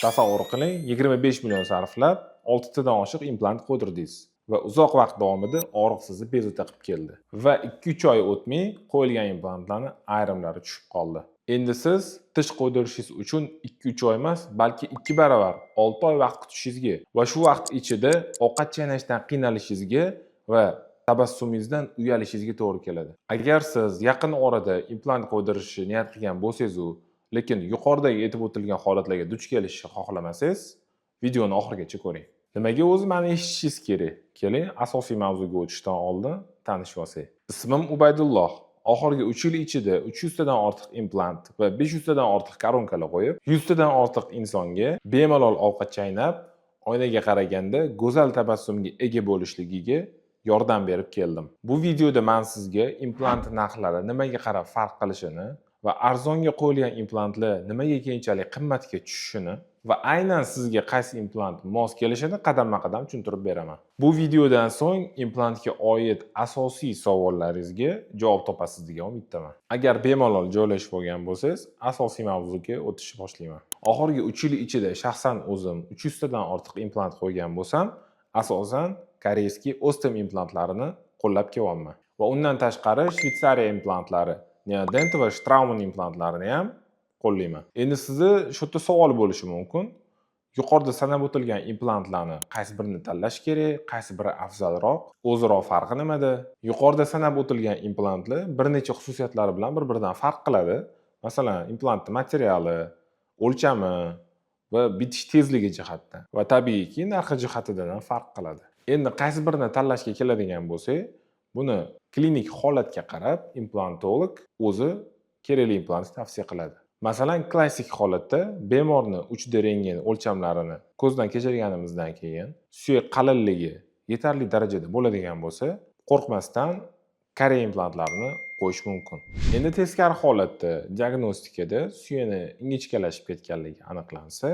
Tasavvur qiling, 25 million sarflab, 6 tadan oshiq implant qo'ydirdingiz va uzoq vaqt davomida og'riq sizni bezovta qilib keldi. Va 2-3 oy o'tmay qo'yilgan implantlarni ayrimlari tushib qoldi. Endi siz tish qo'ydirishingiz uchun 2-3 oy emas, balki 2 baravar 6 oy vaqt kutishingizga va shu vaqt ichida ovqat chaynashdan qiynalishingizga va tabassumingizdan uyalishingizga to'g'ri keladi. Agar siz yaqin orada implant qo'ydirishni niyat qilgan bo'lsangiz-u, lekin yuqoridagi aytib o'tilgan holatlarga duch kelishni xohlamasangiz, videoni oxirigacha ko'ring. Nimaga o'zi mani eshitishingiz kerak? Keling, asosiy mavzuga o'tishdan oldin tanishib olsak. Ismim Ubaydulloh. Oxirgi 3 yil ichida 300 tadan ortiq implant va 500 tadan ortiq koronkalar qo'yib, 100 tadan ortiq insonga bemalol ovqat chaynab, oynaga qaraganda go'zal tabassumga ega bo'lishligiga yordam berib keldim. Bu videoda men sizga implant narxlari nimaga qarab farq qilishini va arzonga qo'yilgan implantlar nimaga keyinchalik qimmatga tushishini va aynan sizga qaysi implant mos kelishini qadamma-qadam tushuntirib beraman. Bu videodan so'ng implantga oid asosiy savollaringizga javob topasiz degan umiddaman. Agar bemalol joylashib olgan bo'lsangiz, asosiy mavzuga o'tishni boshlayman. Oxirgi 3 yil ichida shaxsan o'zim 300 tadan ortiq implant qo'ygan bo'lsam, asosan корейский Osstem implantlarini qo'llab kelyapman. Va undan tashqari Shvetsariya implantlari, Neodent va Straumann implantlarini ham qo'llayman. Endi sizni shu yerda savol bo'lishi mumkin. Yuqorida sanab o'tilgan implantlarni qaysi birini tanlash kerak, qaysi biri afzalroq, o'zaro farqi nimada? Yuqorida sanab o'tilgan implantlar bir necha xususiyatlari bilan bir-biridan farq qiladi. Masalan, implantni materiali, o'lchami va bitish tezligi jihatdan va tabiiyki narxi jihatidan ham farq qiladi. Endi qaysi birini tanlashga keladigan bo'lsak, buni klinik holatga qarab implantolog o'zi kerakli implantni tavsiya qiladi. Masalan, klassik holatda bemorni 3D rentgen o'lchamlarini ko'zdan kechirganimizdan keyin suyak qalinligi yetarli darajada bo'ladigan bo'lsa, qo'rqmasdan Koreya implantlarini qo'yish mumkin. Endi teskari holatda diagnostikada suyakni ingichkalashib ketganligi aniqlansa,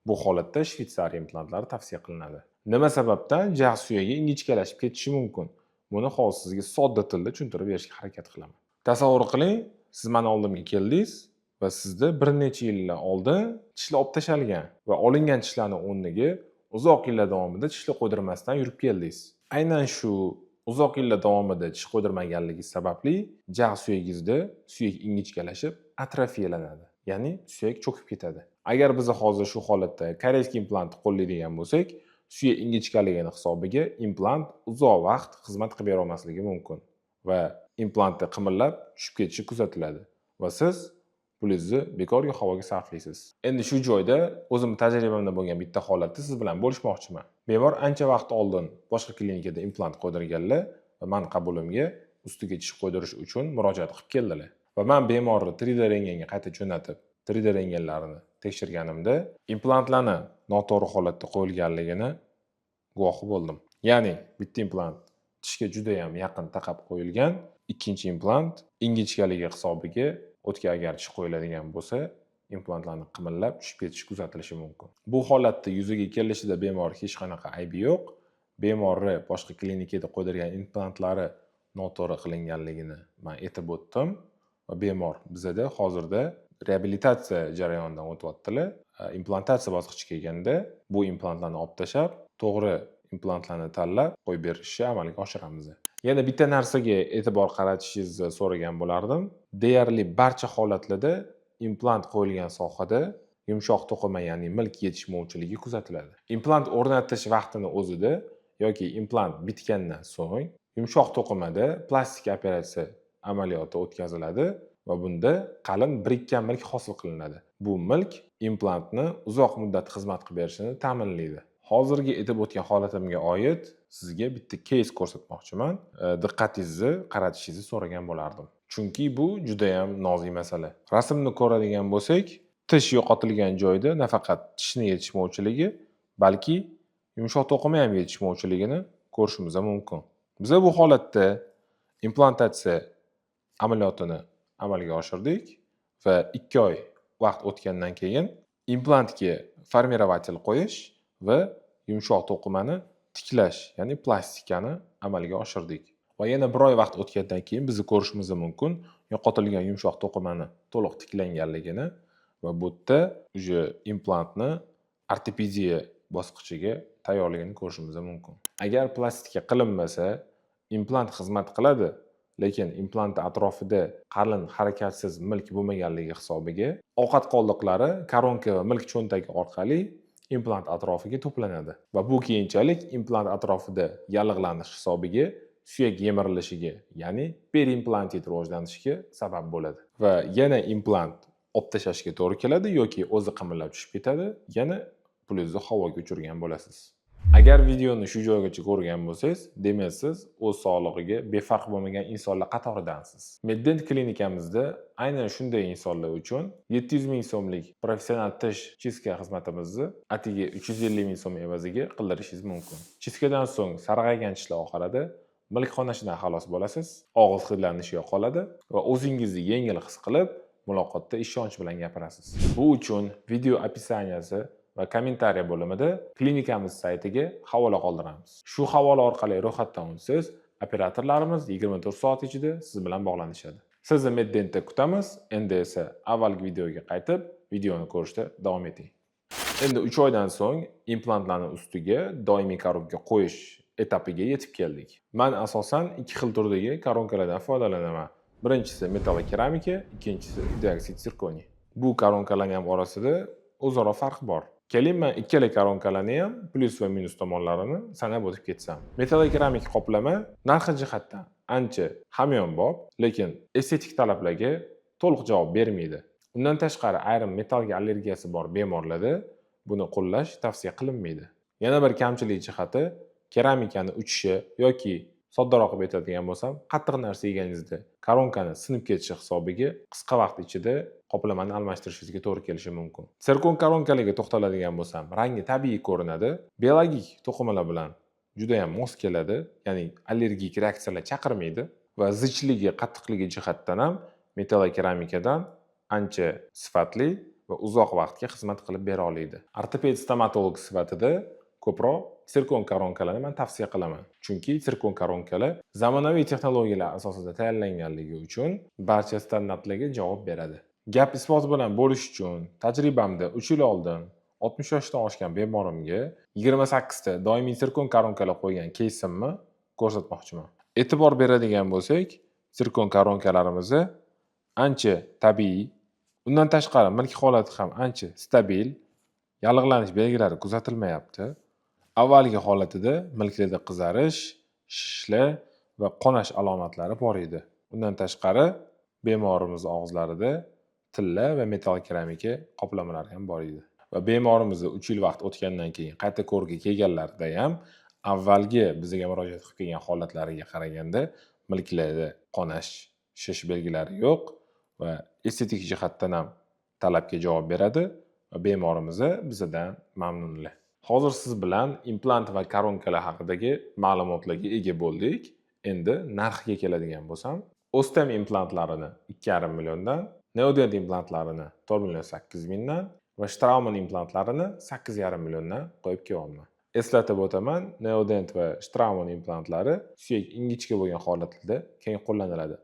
bu holatda Shvetsariya implantlari tavsiya qilinadi. Nima sababdan jag' suyagi ingichkalashib ketishi mumkin? Buni hozir sizga sodda tilda tushuntirib berishga harakat qilaman. Tasavvur qiling, siz mani oldimga keldingiz va sizda bir necha yillar oldin tishlar olib tashalgan va olingan tishlarni o'rniga uzoq yillar davomida tishlar qo'ydirmasdan yurib keldingiz. Aynan shu uzoq yillar davomida tish qo'ydirmaganligi sababli jag' suyagingizda suyak ingichkalashib, atrofiyalanadi. Ya'ni suyak cho'kib ketadi. Agar biz hozir shu holatda корейский implantni qo'llaydigan bo'lsak, suyak ingichkaligini hisobiga implant uzoq vaqt xizmat qilib bera olmasligi mumkin va implantni qimirlab tushib ketishi kuzatiladi va siz pulingizni bekorga havoga sarflaysiz. Endi shu joyda o'zimni tajribamda bo'lgan bitta holatni siz bilan bo'lishmoqchiman. Bemor ancha vaqt oldin boshqa klinikada implant qo'ydirganlar va mani qabulimga ustiga tish qo'ydirish uchun murojaat qilib keldilar. Va man bemorni 3D rentgenga qayta jo'natib, 3D rentgenlarini tekshirganimda implantlarni noto'g'ri holatda qo'yilganligini guvohi bo'ldim. Ya'ni bitta implant tishga juda ham yaqin taqab qo'yilgan, ikkinchi implant ingichkaligi hisobiga o'tga agar tish qo'yiladigan bo'lsa, implantlarni qimirlab tushib ketishi kuzatilishi mumkin. Bu holatda yuzaga kelishida bemor hech qanaqa aybi yo'q. Bemorni boshqa klinikada qo'ydirgan implantlari noto'g'ri qilinganligini man aytib o'tdim va bemor bizada hozirda reabilitatsiya jarayonidan o'tyaptilar. Implantatsiya bosqichi kelganda bu implantlarni olib tashlab, to'g'ri implantlarni tanlab qo'yib berishni amalga oshiramiz. Yana bitta narsaga e'tibor qaratishingizni so'ragan bo'lardim. Deyarli barcha holatlarda implant qo'yilgan sohada yumshoq to'qima, ya'ni milk yetishmovchiligi kuzatiladi. Implant o'rnatish vaqtini o'zida yoki implant bitgandan so'ng yumshoq to'qimada plastik operatsiya amaliyoti o'tkaziladi va bunda qalin birikkan milk hosil qilinadi. Bu milk implantni uzoq muddat xizmat qilib berishini ta'minlaydi. Hozirgi aytib o'tgan holatimga oid sizga bitta keys ko'rsatmoqchiman. Diqqatingizni qaratishingizni so'ragan bo'lardim. Chunki bu judayam nozik masala. Rasmni ko'radigan bo'lsak, tish yo'qotilgan joyda nafaqat tishni yetishmovchiligi, balki yumshoq to'qima ham yetishmovchiligini ko'rishimiz mumkin. Biza bu holatda implantatsiya amaliyotini amalga oshirdik va 2 oy vaqt o'tgandan keyin implantga формирователь qo'yish va yumshoq to'qimani tiklash, ya'ni plastikani amalga oshirdik. Va yana bir oy vaqt o'tgandan keyin bizni ko'rishimiz mumkin yo'qotilgan yumshoq to'qimani to'liq tiklanganligini va bu yerda уже implantni Ortopediya bosqichiga tayyorligini ko'rishimiz mumkin. Agar plastika qilinmasa, implant xizmat qiladi, lekin implant atrofida qalin harakatsiz milk bo'lmaganligi hisobiga ovqat qoldiqlari koronka va milk cho'ntagi orqali implant atrofiga to'planadi va bu keyinchalik implant atrofida yallig'lanish hisobiga suyak yemirilishiga, ya'ni periimplantit rivojlanishiga sabab bo'ladi va yana implant olib tashlashga to'g'ri keladi yoki o'zi qimillab tushib ketadi, yana pulingizni havoga uchirgan bo'lasiz. Agar videoni shu joygacha ko'rgan bo'lsangiz, demak, siz o'z sog'lig'iga befarq bo'lmagan insonlar qatoridansiz. Meddent klinikamizda aynan shunday insonlar uchun 700 ming so'mlik professional tish чистка xizmatimizni atigi 350 ming so'm evaziga qildirishingiz mumkin. Чистка dan so'ng sarg'aygan tishlar oqaradi, milk qonashidan xalos bo'lasiz, og'iz hidlanishi yo'qoladi va o'zingizni yengil his qilib, muloqotda ishonch bilan gapirasiz. Bu uchun video описания si va kommentariya bo'limida klinikamiz saytiga havola qoldiramiz. Shu havola orqali ro'yxatdan o'tsangiz, operatorlarimiz 24 soat ichida siz bilan bog'lanishadi. Sizni Meddentda kutamiz. Endi esa avvalgi videoga qaytib, videoni ko'rishda davom eting. Endi 3 oydan so'ng implantlarni ustiga doimiy koronka qo'yish etapiga yetib keldik. Man asosan ikki xil turdagi koronkalardan foydalanaman. Birinchisi metallokeramika, ikkinchisi dioksid sirkoniy. Bu koronkalarning ham orasida o'zaro farq bor. Keling, man ikkala koronkalarni ham plyus va minus tomonlarini sanab o'tib ketsam. Metallokeramik qoplama narxi jihatdan ancha hamyonbop, lekin estetik talablarga to'liq javob bermaydi. Undan tashqari, ayrim metallga allergiyasi bor bemorlarda buni qo'llash tavsiya qilinmaydi. Yana bir kamchilik jihati, keramikani uchishi yoki soddaroq qilib aytadigan bo'lsam, qattiq narsa yeganingizda koronkani sinib ketishi hisobiga qisqa vaqt ichida qoplamani almashtirishingizga to'g'ri kelishi mumkin. Sirkon koronkalarga to'xtaladigan bo'lsam, rangi tabiiy ko'rinadi, biologik to'qimalar bilan judayam mos keladi, ya'ni allergik reaksiyalar chaqirmaydi va zichligi, qattiqligi jihatdan ham metallokeramikadan ancha sifatli va uzoq vaqtga xizmat qilib bera oladi. Ortoped stomatolog sifatida ko'proq sirkon koronkalarni man tavsiya qilaman. Chunki sirkon koronkalar zamonaviy texnologiyalar asosida tayyorlanganligi uchun barcha standartlarga javob beradi. Gap isbot bilan bo'lish uchun tajribamda 3 yil oldin 60 yoshdan oshgan bemorimga 28 ta doimiy sirkon koronkalar qo'ygan keysimni ko'rsatmoqchiman. E'tibor beradigan bo'lsak, sirkon koronkalarimizni ancha tabiiy, undan tashqari milk holati ham ancha stabil, yallig'lanish belgilari kuzatilmayapti. Avvalgi holatida milklarda qizarish, shishlar va qonash alomatlari bor edi. Undan tashqari, bemorimiz og'izlarida tilla va metall keramika qoplamalari ham bor edi. Va bemorimizni 3 yil vaqt o'tgandan keyin qayta ko'rikka kelganlarida ham avvalgi bizga murojaat qilib kelgan holatlariga qaraganda milklarda qonash, shish belgilari yo'q va estetik jihatdan ham talabga javob beradi va bemorimiz bizdan mamnunlar. Hozir siz bilan implant va koronkalar haqidagi ma'lumotlarga ega bo'ldik. Endi narxiga keladigan bo'lsam, Osstem implantlarini 2,5 milliondan, Neodent implantlarini 4 million 800 mingdan va Straumann implantlarini 8,5 milliondan qo'yib kelyapman. Eslatib o'taman, Neodent va Straumann implantlari suyak ingichka bo'lgan holatlarda keng qo'llaniladi.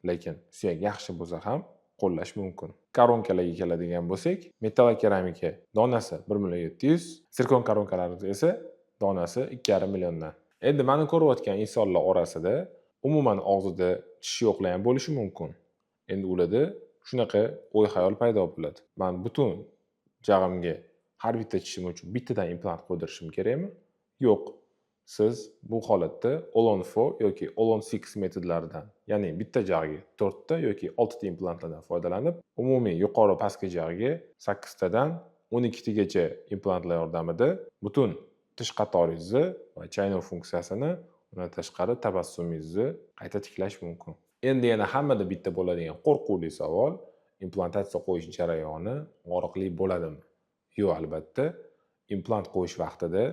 Lekin suyak yaxshi bo'lsa ham qo'llash mumkin. Koronkalarga keladigan bo'lsak, metallokeramika donasi 1 million 700, sirkon koronkalarimiz esa donasi 2,5 milliondan. Endi mani ko'rayotgan insonlar orasida umuman og'zida tishi yo'qlar ham bo'lishi mumkin. Endi ularda shunaqa o'y-xayol paydo bo'ladi. Man butun jag'imga har bitta tishim uchun bittadan implant qo'ydirishim kerakmi? Yo'q. Siz bu holatda All on 4 yoki All on 6 metodlaridan, ya'ni bitta jag'ga 4 ta yoki 6 ta implantlardan foydalanib, umumiy yuqori pastki jag'ga 8 tadan 12 tagacha implantlar yordamida butun tish qatoringizni va chaynov funksiyasini, undan tashqari tabassumingizni qayta tiklash mumkin. Endi yana hammada bitta bo'ladigan qo'rquvli savol: implantatsiya qo'yish jarayoni og'riqli bo'ladimi? Yo'q, albatta. Implant qo'yish vaqtida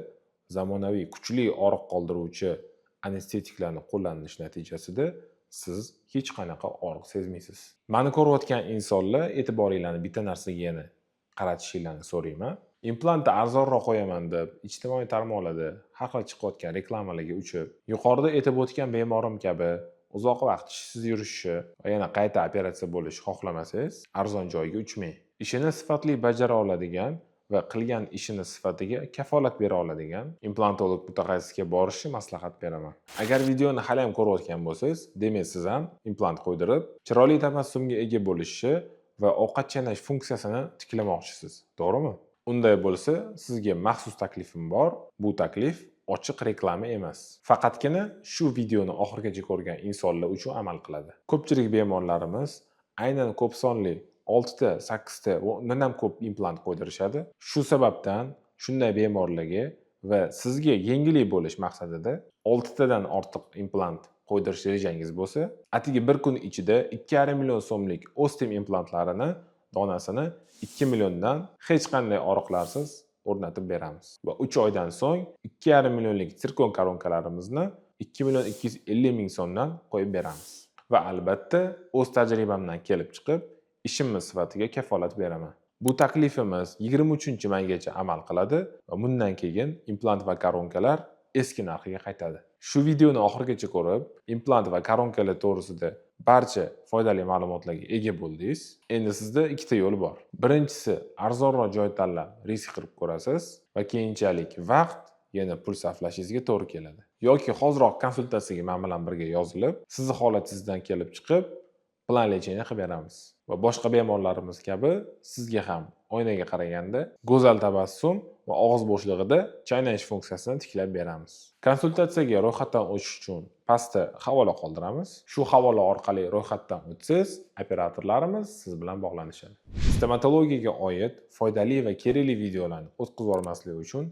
zamonaviy kuchli og'riq qoldiruvchi anestetiklarni qo'llanilishi natijasida siz hech qanaqa og'riq sezmaysiz. Mani ko'rayotgan insonlar, e'tiboringlarni bitta narsaga yana qaratishinglarni so'rayman. Implantni arzonroq qo'yaman deb ijtimoiy tarmoqlarda har xil chiqayotgan reklamalarga uchib, yuqorida aytib o'tgan bemorim kabi uzoq vaqt tishsiz yurishi va yana qayta operatsiya bo'lishi xohlamasangiz, arzon joyga uchmang. Ishini sifatli bajara oladigan Va qilgan ishini sifatiga kafolat bera oladigan implantolog mutaxassisga borishni maslahat beraman. Agar videoni hali ham ko'rayotgan bo'lsangiz, demak, siz ham implant qo'ydirib, chiroyli tabassumga ega bo'lishni va ovqat chaynash funksiyasini tiklamoqchisiz, to'g'rimi? Unday bo'lsa, sizga maxsus taklifim bor. Bu taklif ochiq reklama emas. Faqatgina shu videoni oxirigacha ko'rgan insonlar uchun amal qiladi. Ko'pchilik bemorlarimiz aynan ko'p sonli 6 ta, 8 ta va undan ham ko'p implant qo'ydirishadi. Shu sababdan shunday bemorlarga va sizga yengillik bo'lish maqsadida 6 tadan ortiq implant qo'ydirish rejangiz bo'lsa, atigi bir kun ichida 2,5 million so'mlik Osstem implantlarini donasini 2 milliondan hech qanday og'riqlarsiz o'rnatib beramiz. Va 3 oydan so'ng 2,5 millionlik sirkon koronkalarimizni 2 million 250 ming so'mdan qo'yib beramiz. Va albatta, o'z tajribamdan kelib chiqib, ishimiz sifatiga kafolat beraman. Bu taklifimiz 23 maygacha amal qiladi va bundan keyin implant va koronkalar eski narxiga qaytadi. Shu videoni oxirigacha ko'rib, implant va koronkalar to'g'risida barcha foydali ma'lumotlarga ega bo'ldingiz. Endi sizda ikkita yo'l bor. Birinchisi, arzonroq joy tanlab risk qilib ko'rasiz va keyinchalik vaqt, yana pul sarflashingizga to'g'ri keladi. Yoki hoziroq konsultatsiyaga men bilan birga yozilib, sizni holatingizdan kelib chiqib, план лечения qilib beramiz. Va boshqa bemorlarimiz kabi sizga ham oynaga qaraganda go'zal tabassum va og'iz bo'shlig'ida chaynash funksiyasini tiklab beramiz. Konsultatsiyaga ro'yxatdan o'tish uchun pastda havola qoldiramiz. Shu havola orqali ro'yxatdan o'tsangiz, operatorlarimiz siz bilan bog'lanishadi. Stomatologiyaga oid foydali va kerakli videolarni o'tkazib yubormaslik uchun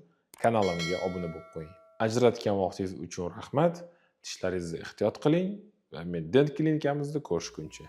kanalimga obuna bo'lib qo'ying. Ajratgan vaqtingiz uchun rahmat. Tishlaringizni ehtiyot qiling va Meddent klinikamizda ko'rishguncha.